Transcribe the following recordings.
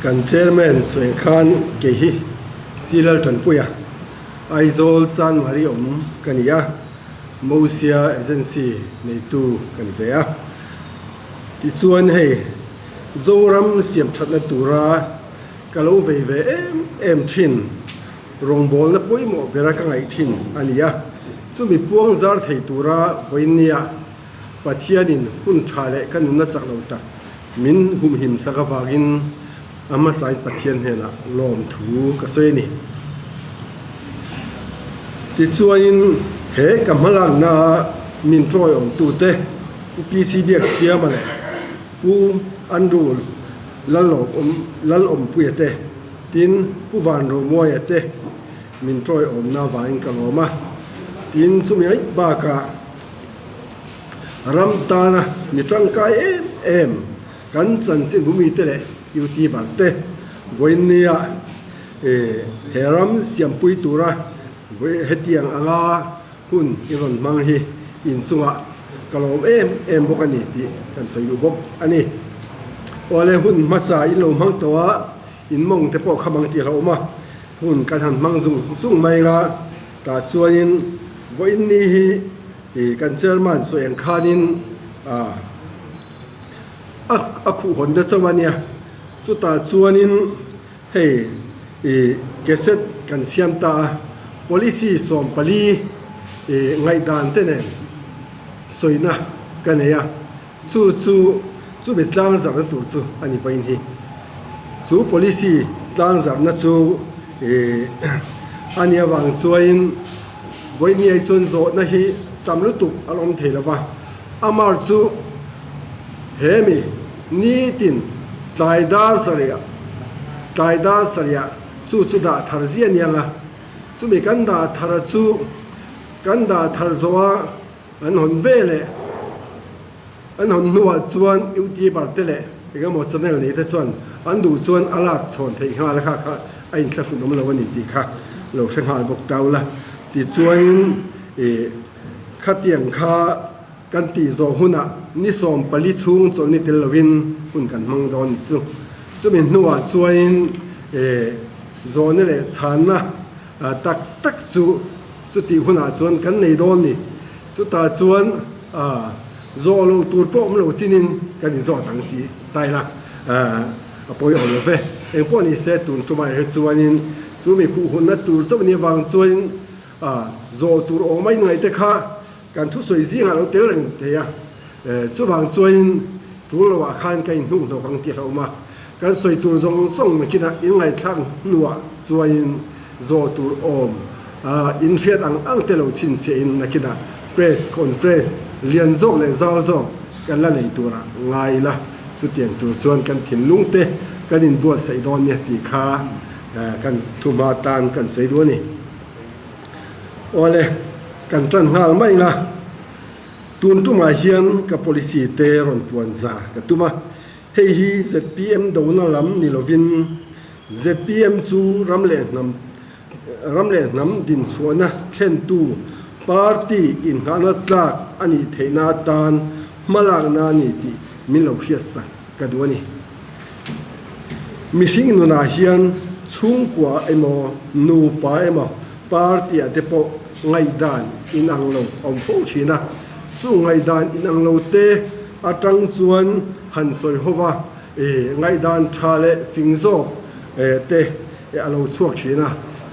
Kan chairman sawi khan kei hi Silal Tanpuia, Aizawl Chanmari awm ka ni a, Mosia Agency neitu ka ni ve a. Tichuan hei Zoram siamthatna tura ka lo vei ve em em thin, rawngbawlna pawimawh bera ka ngaih thin a ni a, chumi puang zar thei tura vawiinnia Pathianin hun tha leh ka nunna chak lo tak min humhim sak avangin a hmasain Pathian hnenah lawmthu ka sawi a ni. Tichuanin he ka hmalakna a min tawiawmtute Pu PC Biaksiama leh Pu Andrew Lalawmpuia te, tin Pu Vanromuaia te min tawiawmna avangin ka lawm a. Tin chumi aih bakah Ram tana mi tangkai em em kan chanchin bumite leh YouTuber te vawiinnia he ram siampui tura hetiang anga hun i rawn hmang hi inchungah ka lawm em em bawk a ni tih kan sawi duh bawk a ni. Awle hun hmasa in lo hmang tawh a, in mawng te pawh kha mang tih a hlauhawm a, hun kan han hmang zung zung mai anga tah chuanin vawiinni hi Ih kan chairman sawi ang khanin ah a a khuh hawn na chauh a nia, chutah chuanin hei ih cassette kan siam ta a, policy 14 ih ngaihdan te nen sawina ka nei a, chu chu chumi tlang zarhna tur chu a ni vawiin hi. Chu policy tlang zarhna chu ih a nih avang chuanin. Vawiin chuan zawhna hi tam lutuk an awm thei lova, amar chu he mi nitin tlai dar sarih tlai dar sarih chu chu dah thar zia aniang a, chumi kan dah thar chu kan dah thar zawh a an hawn ve leh an hawn hnuah chuan youtuber te leh engemaw channel nei te chuan an duh chuan a lak chhawn theih nghal a kha kha a inthlahrun awm lo a ni tih kha lo hre nghal bawk tau la. Tichuanin ih khatiang kha kan tih zawh hunah ni 14 chhung chawlhni tel lovin hun kan hmang dawn ni chu. Chumi hnuah chuanin ih zawhna leh chhanna tak tak chu chutih hunah chuan kan nei dawn ni. Chutah chuan zawh loh tur pawh awm lo chinin kan inzawt ang tih ta ila a pawi awm lo ve. Eng pawh ni se tun tumah hi chuanin chu mi khuh hunna tur chauh ni avang chuanin zawh tur awm a inngaih te kha kan thusawi zingah lo tel reng thei a. Chuvang chuanin tul loah khan ka inhnuh hnawk ang tih a hlauhawm a. Kan sawi tur zawng zawng nakinah inngaihthlak hnuah chuanin zawh tur awm in hriat ang ang te lo chhinchhiahin nakinah press conference lian zawk leh zau zawk kan la nei turah ngai ila, chutiang tur chuan kan thinlung te kan inbuatsaih dawn nia tih kha kan thuhma tan kan sawi duh a ni. Awle, kan tan nghal mai nga, tun tumah hian ka policy te rawn puan zar ka tum a, hei hi zpm dona lam ni lovin Zpm chu ram leh hnam ram leh hnam dinchhuahna thlentu party inngahna tlak a nih theihna atan hmalakna a ni tih min lo hriatsak ka duh a ni. Mihring nunah hian chhungkua emaw nupa emaw party ah te pawh ngaihdan inang lo a awm fo thin a, chu ngaihdan inang lo te atang chuan han sawi ho va, Ngaihdan tha leh fing zawk te a lo chhuak thin a,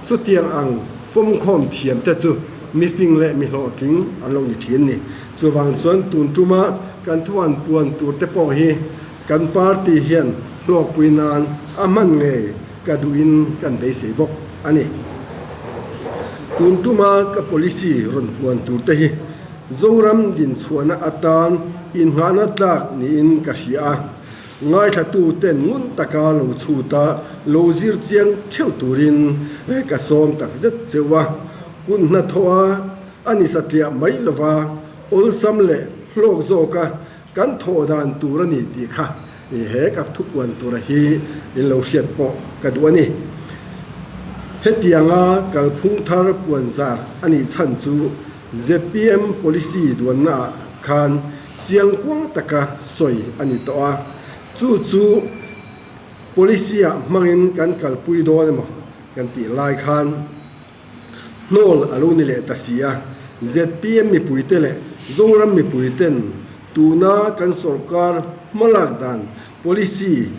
chutiang ang fawmkhawm thiam te chu mi fing leh mi hlawhtling an lo ni thin ni. Chuvang chuan tun tuma kan thuan puan tur te pawh hi kan party hian hlawkpui nan a hman ngei ka duhin kan beisei bawk a ni. Tun tuma ka policy rawn puan tur te hi Zoram dinchhuahna atan inngahna tlak niin ka hria a, ngaithlatuten ngun taka lo chhut a, lo zir chiang theuh turin ka sawm tak zet cheu a. Kut hnathawh a a ni satliah mai lova, awlsam leh hlawk zawka kan thawh dan tur a ni tih kha he ka thupuan tura hi in lo hriat pawh ka duh a ni. Hetianga kalphung thar puan zar a nih chhan chu Zpm policy duannaah khan chiangkuang taka sawi a ni tawh a, chu chu Policy-ah hmangin kan kalpui dawn emaw kan tih lai khan hnawl a lo ni leh ta si a. Zpm mipuite leh Zoram mipuiten tuna kan sorkar hmalak dan policy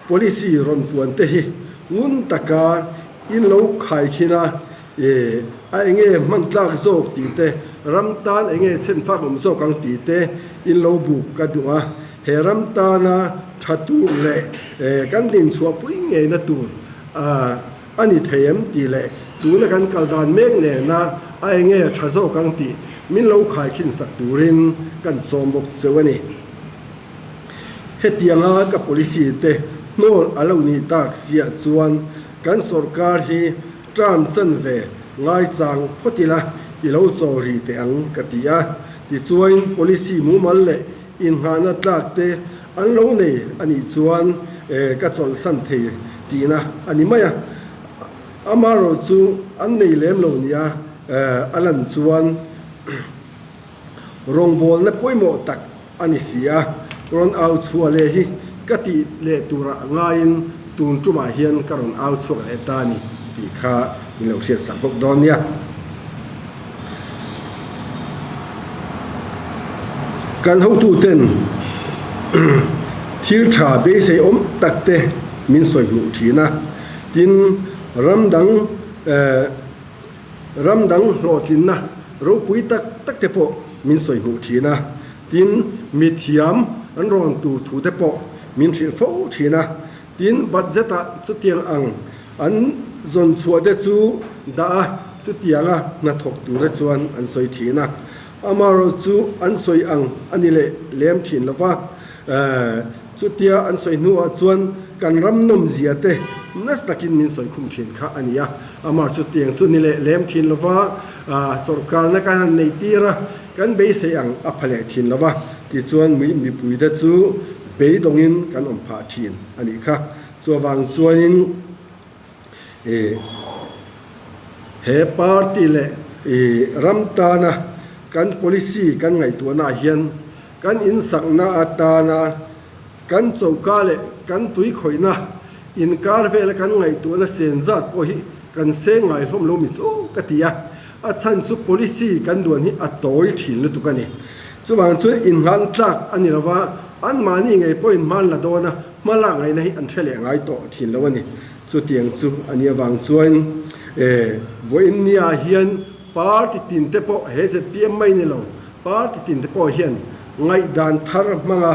Policy rawn puan te hi ngun taka in lo khaikhin a, a enge hman tlak zawk tih te, ram tan enge chhenfak awm zawk ang tih te in lo buk ka duh a. He ram tana tha tur leh kan dinchhuahpui ngeina tur a ni thei em tih leh tuna kan kal dan mek nena a enge tha zawk ang tih min lo khaikhin sak turin kan sawm bawk cheu a ni. Hetianga ka policy te hnawl a lo nih tak siah chuan kan sorkar hi term chanve ngaichang phawt ila i lo chawl rih teh ang ka ti a. Tichuan policy mumal leh inngahna tlak te an lo nei a nih chuan ka chawlhsan thei tihna a ni mai a. Amaherawhchu an nei lem lo nia a lan chuan Rawngbawlna pawimawh tak a ni si a, rawn au chhuah leh hi ka tih leh turah ngaiin tun tumah hian ka rawn au chhuak leh ta a ni tih kha min lo hriatsak bawk dawn nia. Kan hotuten thil tha beisei awm tak te min sawi hmuh thin a, tin ram dang Ram dang hlawhtlinna ropui tak tak te pawh min sawi hmuh thin a, tin mithiam an rawn tur thu te pawh min hrilh fo thin a, tin budget ah chutiang ang an zawn chhuah te chu dah a, chutianga hnathawk tur te chuan an sawi thin a, amaherawh chu an sawi ang a ni leh lem thin lo va. Chutia an sawi hnuah chuan kan ram nawmzia te nasa takin min sawi khum thin kha a ni a. Amah chu tiang chu ni leh lem thin lo va, sorkarna kan han nei tir a, kan beisei ang a pha leh thin lo va, tichuan mipui te chu beidawngin kan awm phah thin a nih kha. Chuvang chuanin he party leh ram tana kan policy kan ngaihtuahnaah hian Kan insakna atana kan choka leh kan tui khawihna inkar vela kan ngaihtuahna sen zat pawh hi kan seng ngai hlawm lo mi chu ka ti a, a chhan chu policy kan duan hi a tawi thin lutuk a ni. Chuvang chuan inhlan tlak a ni lova, anmahni ngei pawhin hman la dawn a, hma lak ngaihna hi an hre leh ngai tawh thin lo a ni. Chutiang chu a nih avang chuan vawiin niah hian party tin te pawh he zpm mai ni lo, Party tin te pawh hian ngaihdan thar hmanga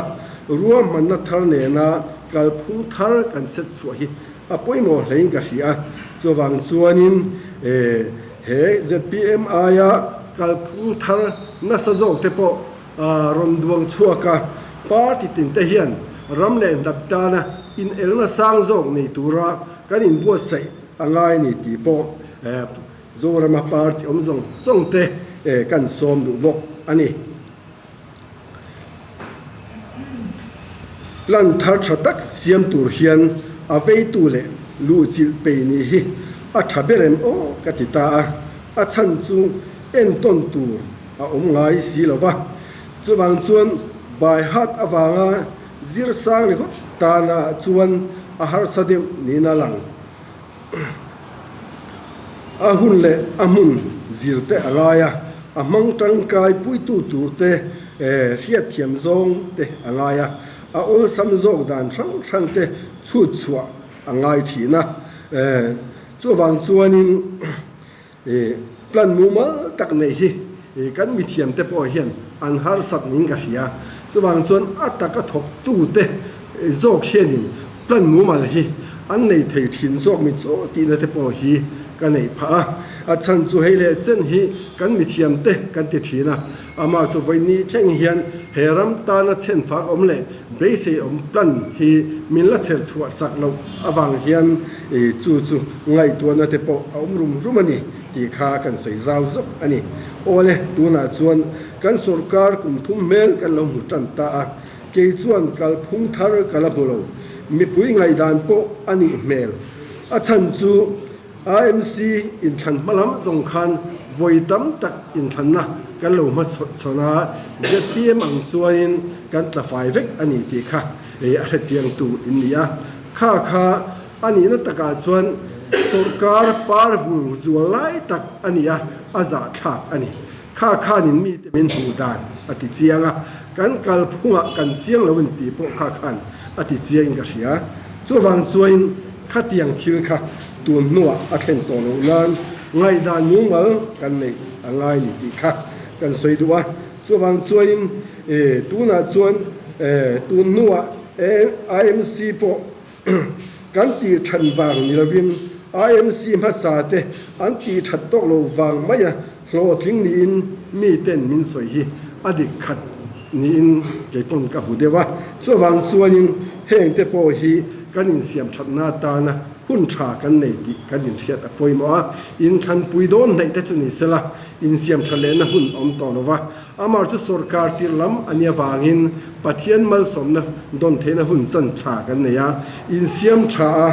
ruahmanna thar nena kalphung thar kan set chhuah hi a pawimawh hlein ka hria a. Chuvang chuanin he zpm aia kalphung thar nasa zawk te pawh rawn duang chhuak a, party tin te hian ram leh hnap tana inelna sang zawk nei tura kan inbuatsaih a ngai a ni tih pawh Zorama party awm zawng zawng te kan sawm duh bawk a ni. Plan thar tha tak siam tur hian a veitu leh luhchilh pei nih hi a tha ber em aw ka ti ta a, a chhan chu entawn tur a awm ngai si lo va. Chuvang chuan by heart avanga zir sang ringawt tana chuan a harsa deuh niin a lang. A hun leh a hmun zir te a ngai a, a hmang tangkai puitu tur te hriatthiam zawng te a ngai a, a awlsam zawk dan hrang hrang te chhut chhuah a ngai thin a. Chuvang chuanin plan mumal tak neih hi kan mithiam te pawh hian an harsat niin ka hria. Chuvang chuan a taka thawktu te zawk hianin plan mumal hi an nei thei thin zawk mi chaw tihna te pawh hi ka neih phah a. A chhan chu hei leh chen hi kan mithiam te kan ti thin a, amah chu vawiin thleng hian he ram tana chhen fak awm leh beisei awm plan hi min la chher chhuah sak loh avang hian chu chu ngaihtuahna te pawh a awm rum rum a ni tih kha kan sawi zau zawk a ni. Awle, tunah chuan kan sorkar kum thum hmel kan lo hmu tan ta a, kei chuan kalphung thar ka la hmu lo, mipui ngaihdan pawh a nih hmel. A chhan chu AMC inthlan hma lam zawng khan vawi tam tak inthlanna kan lo hmachhawn a, zpm ang chuanin kan tla fai vek a ni tih kha. a hrechiangtu in ni a. Kha kha a nihna takah chuan sawrkar par vul zual lai tak a ni a, a zahthlak a ni. Kha khanin mite min hmuh dan a ti chiang a, kan kalphungah kan chiang lo in tih pawh kha khan a ti chiangin ka hria. Chuvang chuain khatiang thil kha tun hnuah a thlen tawh loh nan ngaihdan mumal kan neih a ngai ni tih kha kan sawi duh a. Chuvang chuain tunah chuan tun hnuah IMC pawh Kan tih that vang ni lovin IMC hmasa te an tih that tawk lo vang maia hlawhtling niin mi ten min sawi hi a dik khat niin kei pawn ka hmu deuh a. Chuvang chuanin heng te pawh hi kan insiam thatna atana hun tha kan nei tih kan inhriat a pawimawh a, inthlanpui dawn hnaih te chu ni sela insiam tha lehna hun a awm tawh lo va. Amah chu sorkar tir lam a nih avangin Pathian malsawmna dawn theihna hun chan tha kan nei a, insiam tha a,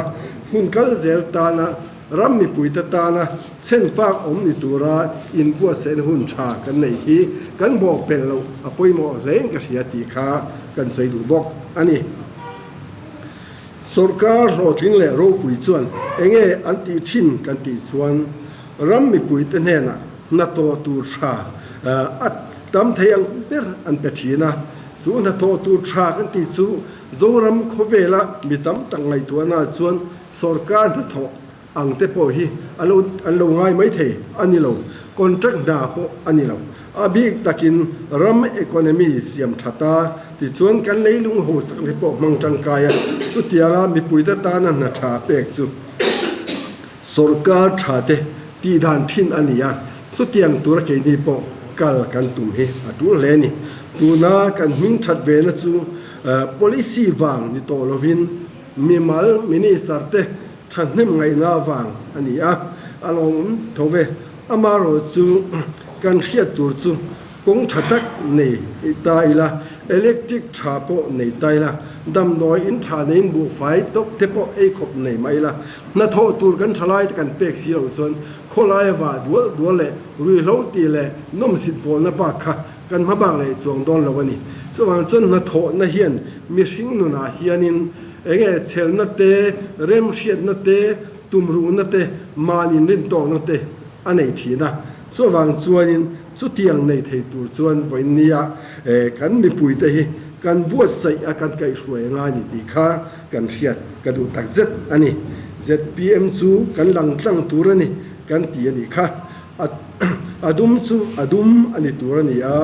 hun kal zel tana ram mipuite tana chhenfak awm ni tura inbuatsaihna hun tha kan neih hi kan bawhpelh loh a pawimawh hlein ka hria tih kha kan sawi duh bawk a ni. Sorkar hlawhtling leh ropui chuan enge an tih thin kan tih chuan ram mipuite hnenah hnathawh tur tha a tam thei ang ber an pe thin a. Chu hnathawh tur tha kan tih chu Zoram khawvela mi tam tak ngaihtuahna chuan sorkar hnathawh ang te pawh hi a lo an lo ngai mai thei a ni lo, contract hna pawh a ni lo. A bik takin ram economy siam that a, tichuan kan leilung hausak te pawh hmang tangkai a, chutianga mipuite tana hna tha pek chu Sorkar tha te tih dan thin a ni a, chutiang tura keini pawh kal kan tum hi a tul hle a ni. Tuna kan hming that ve na chu policy vang ni tawh lovin mimal minister te thahnem ngaihna vang a ni a, a lawmawm tho ve. Amaherawhchu kan hriat tur chu Kawng tha tak nei ta ila, electric tha pawh nei ta ila, damdawi in tha neiin buhfai tawp te pawh ei khawp nei mah ila, hnathawh tur kan tha lai te kan pek si loh chuan khawlaia vah dual dual leh ruihhlo tih leh nawmsit pawlna bak kha kan hma bak leh chuang dawn lo a ni. Chuvang chuan hnathawhna hian mihring nunah hianin enge chhelna te, remhriatna te, tumruhna te, mahni rintawkna te a nei thin a. Chuvang chuanin chutiang nei thei tur chuan vawiinnia kan mipuite hi kan buatsaih a kan kaihhruai a ngai ni tih kha kan hriat ka duh tak zet a ni. Zpm chu kan lang tlang tur a ni kan ti a nih kha. A dum chu a dum a ni tur a ni a,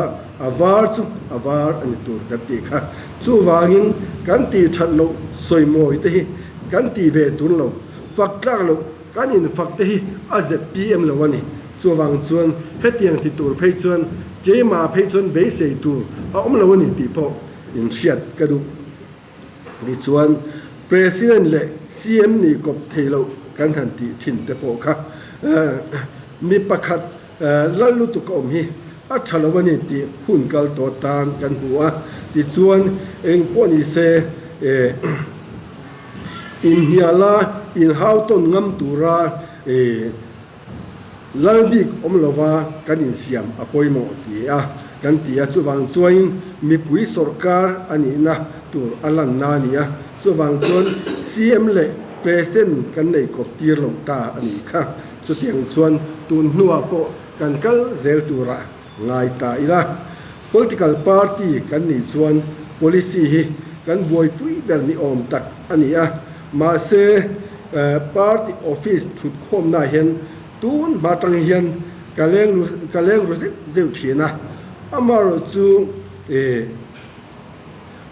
a var chu a var a ni tur kan tih kha. Chuvangin kan tih that loh sawimawi te hi kan tih ve tur lo, fak tlak loh Kan infak te hi a zpm lo a ni. Chuvang chuan hetiang ti tur phei chuan keimah phei chuan beisei tur a awm lo a ni tih pawh inhriat ka duh. Tichuan President leh CM nih kawp thei loh kan han tih thin te pawh kha mi pakhat lal lutuk a awm hi a tha lo a ni tih hun kal tawh tan kan hmu a. Tichuan engpawh ni se Inhniala inhau tawn ngam tura lal bik awm lova kan insiam a pawimawh ti a kan ti a, chuvang chuain mipui sawrkar a nihna tur a lanna a ni a, chuvang chuan CM leh President kan nei kawp tir lo ta a nih kha, chutiang chuan tun hnuah pawh kan kal zel tura Ngai ta ila, political party kan nih chuan policy hi kan buaipui ber ni awm tak a ni a, mahse party office thutkhawmnaah hian tun hma tang hian ka leng ka leng ru zeuh zeuh thin a, amaherawh chu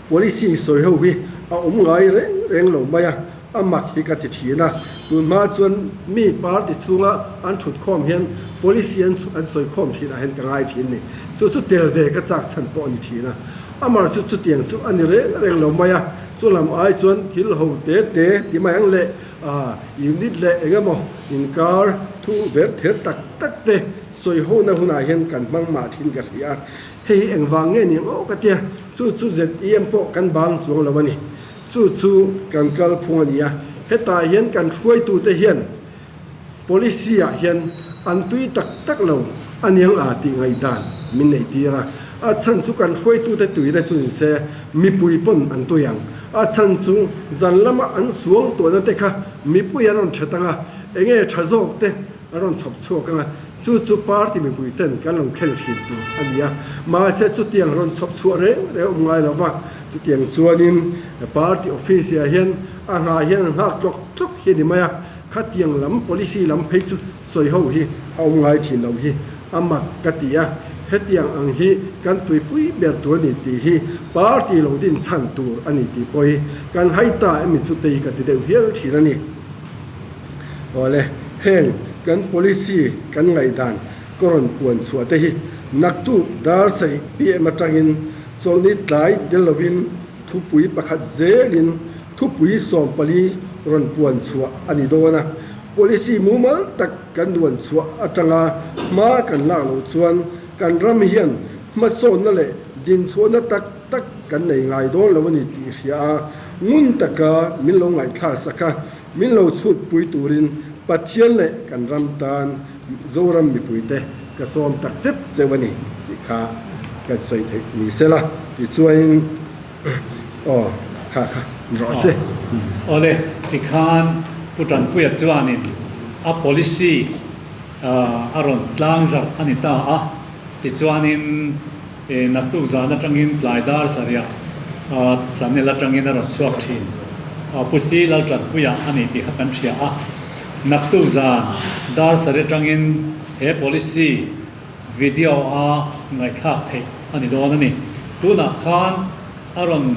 Policy sawi ho hi a awm ngai reng reng lo mai a, a mak hi ka ti thin a. Tun hma chuan mi party chhunga an thut khawm hian policy an an sawi khawm thin ah hian ka ngai thin ni. Chu chu tel ve ka chak chhan pawh a ni thin a. Amar chu chutiang chu a ni reng reng lo mai a. Chu lam ai chuan thil ho te te ti mai ang leh ah unit leh eng emaw inkar thu ver ther tak tak te sawi hona hunah hian kan hmang mah thin ka hria a. Hei hi engvang nge ni ang aw ka tia, chu chu ZEM pawh kan bang chuang lo a ni. Chu chu kan kalphung a ni a, hetah hian kan hruaitute hian policy ah hian an tui tak tak lo a niang a tih ngaihdan min neih tir a. A chhan chu kan hruaitute tuina chu ni se mipui pawn an tui ang. A chhan chu zan lama an suang tuahna te kha mipui an rawn that ang a, enge tha zawk te a rawn chhawp chhuak ang a, chu chu party mipui ten kan lo khel thin tur a ni a. Mahse chutiang rawn chhawp chhuah reng reng awm ngai lo va, chutiang chuanin party office ah hian a nghah hian a nghak tlawk tlawk hi a ni mai a, khatiang lam policy lam phei chu sawi ho hi a awm ngai thin lo hi a mak ka ti a, hetiang ang hi kan tuipui ber tur a ni tih hi party lo din chhan tur a ni tih pawh hi kan hai ta emi chu te hi ka ti deuh hial thin a ni. Awle, heng kan policy kan ngaihdan ka rawn puan chhuah te hi naktuk dar sarih PM atangin chawlhni tlai tel lovin thupui pakhat zelin thupui 14 rawn puan chhuah a ni dawn a. Policy mumal tak kan nuan chhuah atanga hma kan lak loh chuan kan ram hian hmasawnna leh dinchhuahna tak tak kan nei ngai dawn lo a ni tih hria a, ngun taka min lo ngaihthlak sak a, min lo chhutpui turin Pathian leh kan ram tan Zoram mipuite ka sawm tak zet cheu a ni tih kha kan sawi theih ni sela tichuain Aw, kha kha ni rawh se. Awle, tikhan Pu Tanpuia chuanin a policy a rawn tlang zarh a ni ta a, tichuanin naktuk zan atangin tlai dar sarih a channel atangin a rawn chhuak thin. Pu Si Laltanpuia a ni tih kha kan hria a, naktuk zan dar sarih atangin he policy Video a ngaihthlak theih a ni dawn a ni. Tunah khan a rawn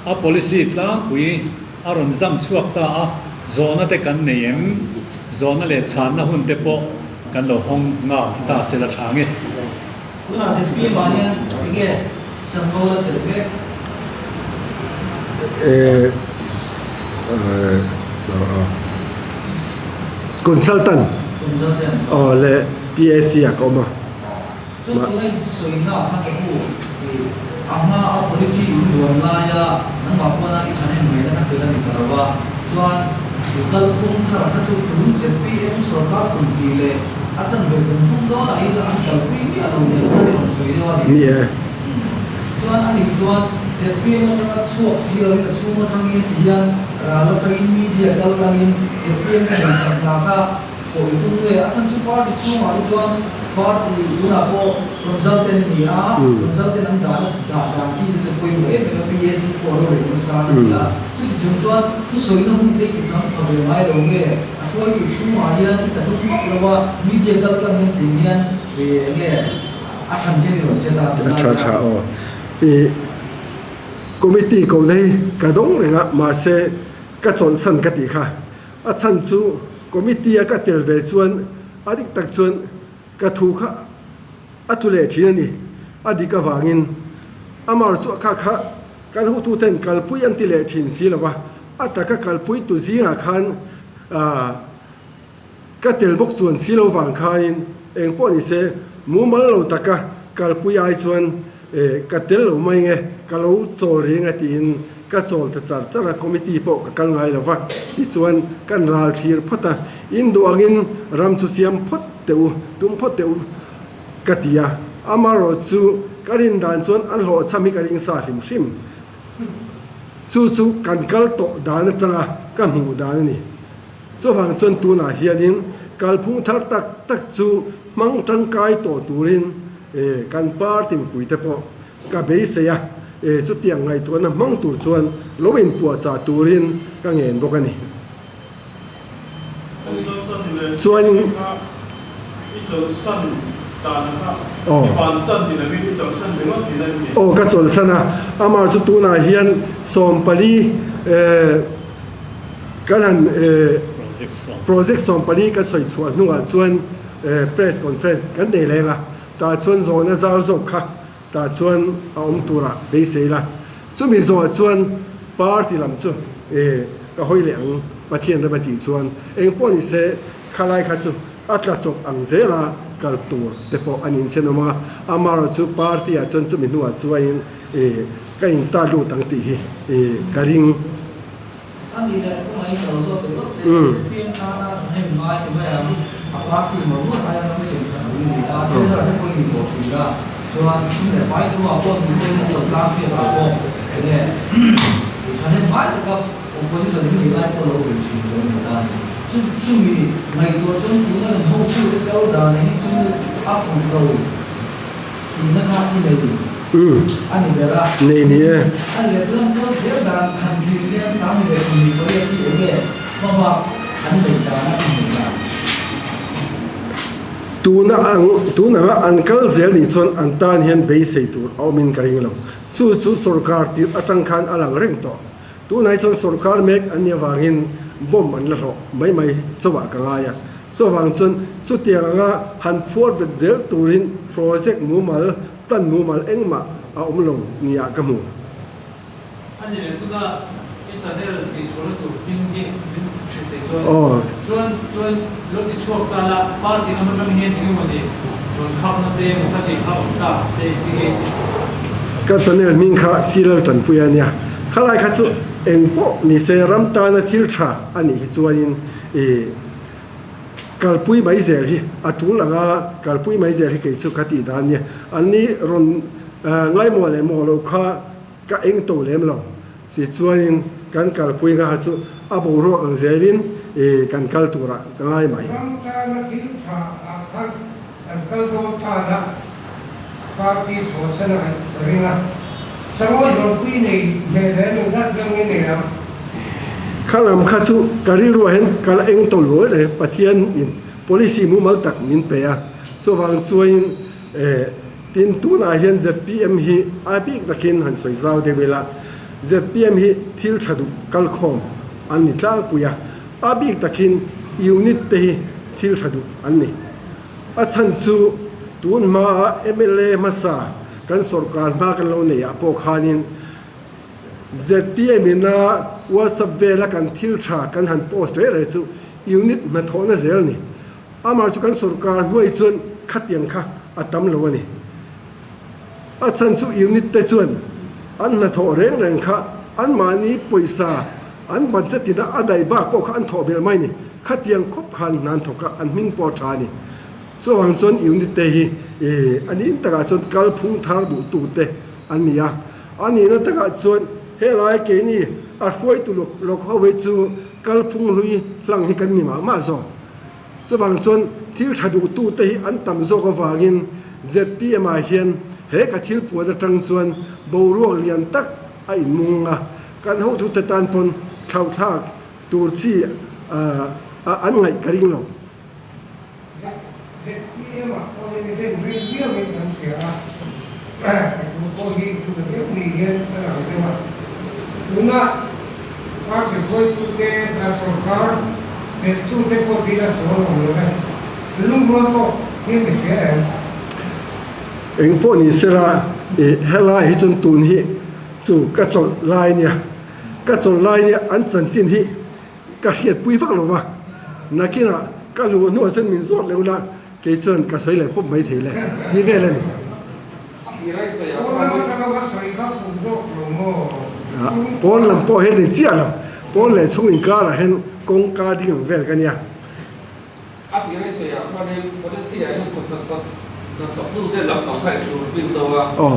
a policy tlangpui a rawn zam chhuak ta a, zawhna te kan nei em? Zawhna leh chhanna hun te pawh kan lo hawng nghal ta se la tha nge. Tunah zpm ah hian enge chanvo la chelh mek? Consultant aw leh PAC ah ka awm a. Ni e. ZPM atanga chhuak si loin a chhung atangin ti hian ral atangin media kal tlangin ZPM ka nei chak hna kha thawi tum nge a chhan chu party chhungah te chuan party tunah pawh consultant a ni a, consultant an dah dah dan khi te chu pawimawh em em a PAC pawh a lo rei nasa a ni a, chuti chung chuan thusawina hun te i chang pha ve ngai lo nge a hruaitu chhungah hian i ta tum vak lo a media kal tlangin ti hian ve nge a than hian i rawn che ta A tha tha aw. I committee ko na hi ka dawng reng a, mahse ka chawlhsan ka tih kha. A chhan chu committee a ka tel ve chuan a dik tak chuan ka thu kha a tlu leh thin a ni. A dik avangin amah chu kha kha kan hotuten kalpui an ti leh thin si lo va, a taka kalpui tu zingah khan Ka tel bawk chuan si lo vang khain eng pawh ni se mumal lo taka kalpui ai chuan ka tel lo mai nge, ka lo chawl reng a tiin ka chawl ta char char a, committee pawh ka kal ngai lo va, tichuan kan ral thlir phawt a, in duh angin ram chu siam phawt teh u, tum phawt teh u ka ti a, amaherawh chu ka rin dan chuan an hlawhchham hi ka ring sa hrim hrim, chu chu kan kal tawh dan atanga ka hmuh dan a ni. Chuvang chuan tunah hianin kalphung thar tak tak chu hmang tangkai tawh turin kan party mipuite pawh ka beisei a, chutiang ngaihtuahna hmang tur chuan lo inpuahchah turin ka ngen bawk a ni. Chuanin. Aw. Aw ka chawlhsan a, amah chu tunah hian 14 Kan han project 14 kan sawi chhuah hnuah chuan press conference kan nei leng a, tah chuan zawhna zau zawk kha tah chuan a awm turah beisei la. Chumi zawhah chuan party lam chu ka hawi leh ang Pathian rem a tih chuan engpawh ni se khalai kha chu a tla chawp ang zela kal tur te pawh a niin sen awm ang a, amaherawhchu chu party ah chuan chumi hnuah chuanin ka intar lut ang tih hi ka ring. thahnem ngai taka opposition in nih lai pawh lo bei thin tawh a ni ta a ni. Chu chumi ngaihtuah chuan tuna kan hotute kal dan hi chu a fuh lo tihna kha i nei a ni ber a. Nei ni e. A ni leh chuan kal zel dan han thlir hian Sangni leh Sawmhnih pariat hi eng nge hmabak an neih dana i hmuh dan? Tuna ang tun anga an kal zel nih chuan an tan hian beisei tur a awmin ka ring lo. Chu chu sorkar tirh atang khan a lang reng tawh. Tunah hi chuan sorkar mek an nih avangin bomb an la hlawh mai mai chauhah ka ngai a. Chuvang chuan chutiang anga han phuar bet zel turin project mumal, plan mumal engmah a awm lo nia ka hmu. A ni leh tuna i channel tih chhuahna tur hming hi min hrilh theih chuan chuan chuan lo ti chhuak ta la, party lam atang hian eng emawni rawn khakna te emaw kha zing kha awm ta se engtin nge i tih? Ka channel hming kha Silal Tanpuia a nia, khalai kha chu eng pawh ni se ram tana thil tha a nih hi chuanin i kalpui mai zel hi a tul anga kalpui mai zel hi kei chu ka tih dan a nia, an ni rawn ngaimawh leh mawh loh kha Ka eng to lem lo. Tichuanin kan kalpui nga kha chu a boruak ang zelin kan kal turah ka ngai mai. Ram tana thil tha ah khan kan kal dawn tan a, party chhuahsan a ngaih ka ring a. Sangawi zawrhpui nei hmel hle min zat deuh nge nei ang. Kha lam kha chu ka rilruah hian ka la eng to luai reng. Pathian in policy mumal tak min pe a, chuvang chuanin Tin, tunah hian zpm hi a bik takin han sawi zau deuh ila, zpm hi thil tha duh kalkhawm an ni tlangpui a, a bik takin unit te hi thil tha duh an ni. A chhan chu tun hmaa mla hmasa kan sorkar hma kan lo neih ah pawh khanin zpm ina WhatsApp vela kan thil tha kan han post reh reh chu unit hnathawhna zel a ni. Amah chu kan sorkar hnuai chuan khatiang kha a tam lo a ni. A chhan chu unit te chuan an hnathawh reng reng kha anmahni pawisa an budget ina a daih bak pawh kha an thawh belh mai a ni. Khatiang khawp khan hna an thawk a, an hming pawh a tha a ni. Chuvang chuan unit te hi a nih takah chuan kalphung thar duhtu te an ni a. A nihna takah chuan helai keini a hruaitu lawk lawk ho hi chu kalphung hlui hlang hi kan ni mah mah zawk. Chuvang chuan thil tha duhtute hi an tam zawk avangin zpm ah hian he ka thil puan atang chuan boruak lian tak a inmung a, kan hotute tan pawn thlauhthlak tur chi an ngaih ka ring lo. Zpm ah pawh hian zen rei viauin kan hria a, thu pawh hi thu tha deuh ni hian a lang deuh a. Tuna party hruaitute a sorkar nghettute pawh tih a sawn awm lo e, lungrual pawh hian i hria em? Eng pawh ni sela helai hi chuan tun hi chu ka chawlh lai nia, ka chawlh lai nia an chanchin hi Ka hriatpui vak lo va, nakinah ka luh hnuah chuan min zawt leuh la, kei chuan ka sawi leh pawp mai thei le tih vel a ni. Pawn lam pawh hian ni chiah lo, pawn leh chhung inkarah hian kawngka ding ang vel ka nia. Aw. Aw.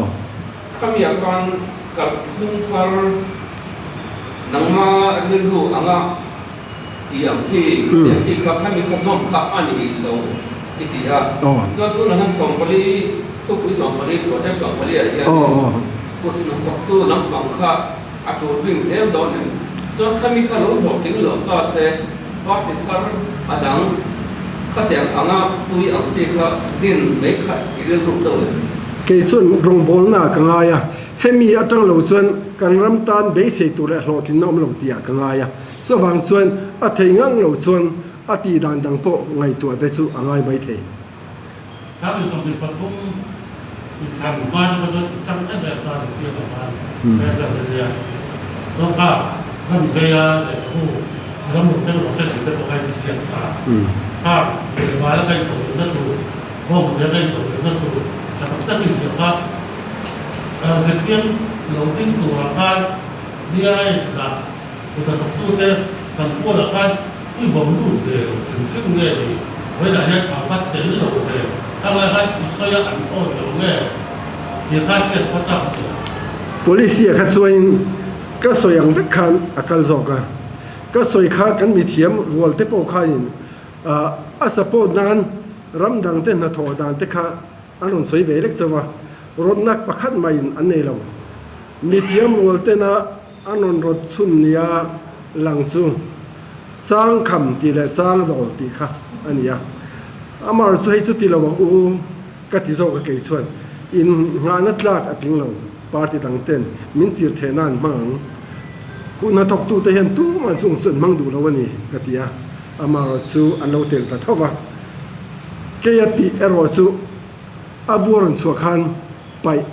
Aw aw. Party thar a dang khatiang anga tui ang chi kha din mai kha i rilruk deuh em? Kei chuan rawngbawlna ah ka ngai a, hemi atang lo chuan kan ram tan beisei tur leh hlawhtlinna awm lo tih ah ka ngai a, chuvang chuan a thei ngang lo chuan a tih dan dang pawh ngaihtuah te chu a ngai mai thei. 23 inthlan hma te pawh chuan tang em em ta zirtir lo khan present a nia. Chuan kha ram veia lehkhabu ram ruk deuh lo hre te pawh kha i ziak ta. Kha lehmala ka intodelhna tur, bawnghnute ka intodelhna tur tha tak tak i ziak a. Zirtir lo ding turah khan DIH lah kut hnathawktute chanpualah khan i vawm lut ve lo hrim hrim nge ni? Vawiinah hian a va tel lo ve, a ngai khan i sawi a an awi lo nge? Ti kha hriat kha chak tawh. Policy-a kha chuanin. Ka sawi ang vek khan a kal zawk a, ka sawi kha kan mithiam rual te pawh khanin a support nan ram dang te hnathawh dan te kha an rawn sawi ve lek chauh a, rawtnak pakhat mahin an nei lo. Mithiam rual tena an rawn rawt chhun nia lang chu chang kham tih leh chang dawl tih kha a ni a. Amah chu hei chu ti lo ang u ka ti zawk a kei chuan in nghahna tlak a tling lo party dang ten min chir theh nan hmang ang. Kut hnathawktute hian tumah chung chu an hmang duh lo a ni ka ti a, amaherawh chu an lo tel ta tho va. Keia tih erawh chu a bu a rawn chhuah khan paih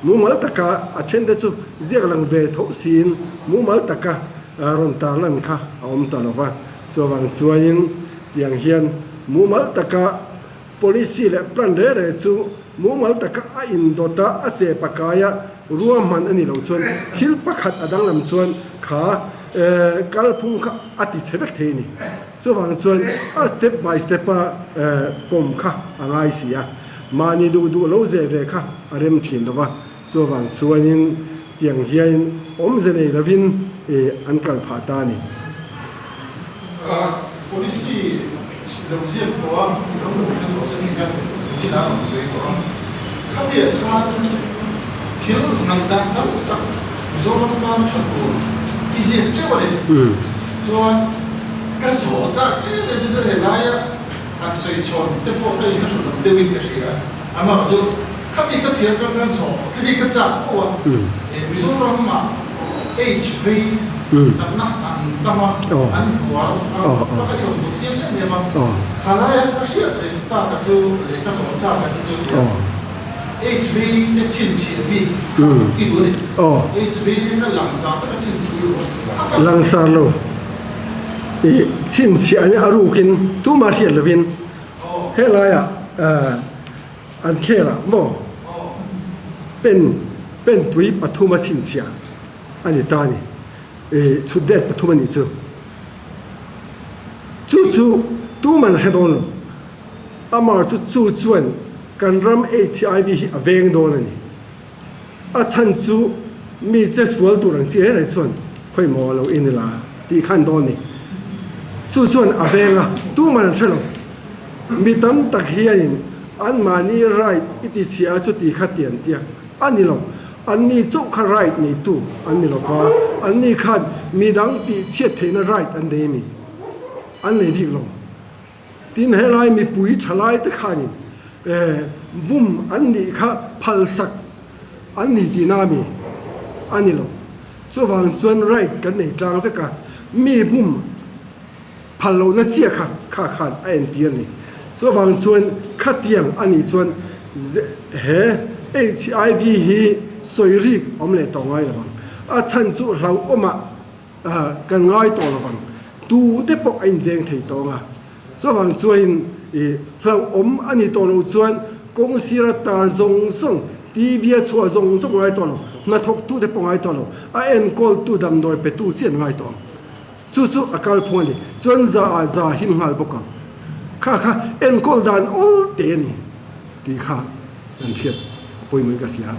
mumal taka a thente chu ziak lang ve tho siin mumal taka rawn tarlan kha a awm ta lo va. Chuvang chuanin tiang hian mumal taka policy leh plan reh reh chu mumal taka a indawt a, a che pakaia ruahman a ni lo chuan thil pakhat a danglam chuan kha kalphung kha a ti chhe vek thei a ni. Chuvang chuan a step by step a pawm kha a ngai si a, mahni duh duh lo zeh ve kha a rem thin lo va, chuvang chuanin tiang hianin awmze nei lovin an kal phah ta a ni. Policy lo ziak tawh a, i ram lo thlen tawh se hei hian thil a rawn sawi tawh a, khamiah khan thil ngaihdan tam tak Mizoram tan tha tur i ziak teuh a ni. Chuan ka zawh chak em em chu chu helaia han sawi chhawn te pawh ka inhre hrut deuhin ka hria. Amah chu khami ka chhiar khan khan zawh chi hi ka chak fo a, Mizoramah H vei natna an tam a, an hnual a, ka ka i rawn hmu chiang em em a, khalaia ka hriat reng ta ka chu leh ka zawh chak a chu chu tia H vei te chhinchhiah bik kha i duh a ni. H vei te kha langsar taka chhinchhiah i duh a. Langsar lo i chhinchhiah ania a rukin tumah hriat lovin helaiah an khel ah maw pen pen tui pathum a chhinchhiah a ni ta a ni ih chhut det pathum a nih chu chu chu tuman hre dawn lo amah chu chu chuan kan ram HIV hi a veng dawn a ni a chhan chu mi che sual tur ang chi reng reng chuan khawi maw lo in ila tih khan dawn a ni chu chuan a veng a tuman an hre lo. Mi tam tak hianin anmahni right i ti chhia a chuti kha ti an ti a, a ni lo. Anni chauh kha right neitu an ni lo va, anni khan mi dang tih chhiat theihna right an nei a mi? An nei bik lo. Tin, helai mipui thalai te khanin bum an nih kha phalsak an ni tihna a mi? A ni lo. Chuvang chuan right kan nei tlang vek a, mi bum Phal lohna chiah kha kha khan a entir a ni. Chuvang chuan khatiang a nih chuan he HIV hi sawi rik awm leh tawh ngai lovang. A chhan chu hlauhawmah kan ngai tawh lovang. Tute pawh a inveng thei tawh ang a. Chuvang chuan hlauhawm a ni tawh loh chuan kawng sira tar zawng zawng, TV a chhuah zawng zawng ngai tawh lo, hnathawktute pawh ngai tawh lo, a enkawltu damdawi petu chiah an ngai tawh ang. Chu chu a kal phung a ni. Chuan za ah za him nghal bawk ang. Kha kha enkawl dan awl te a ni tih kha kan hriat pawimawhin ka hria.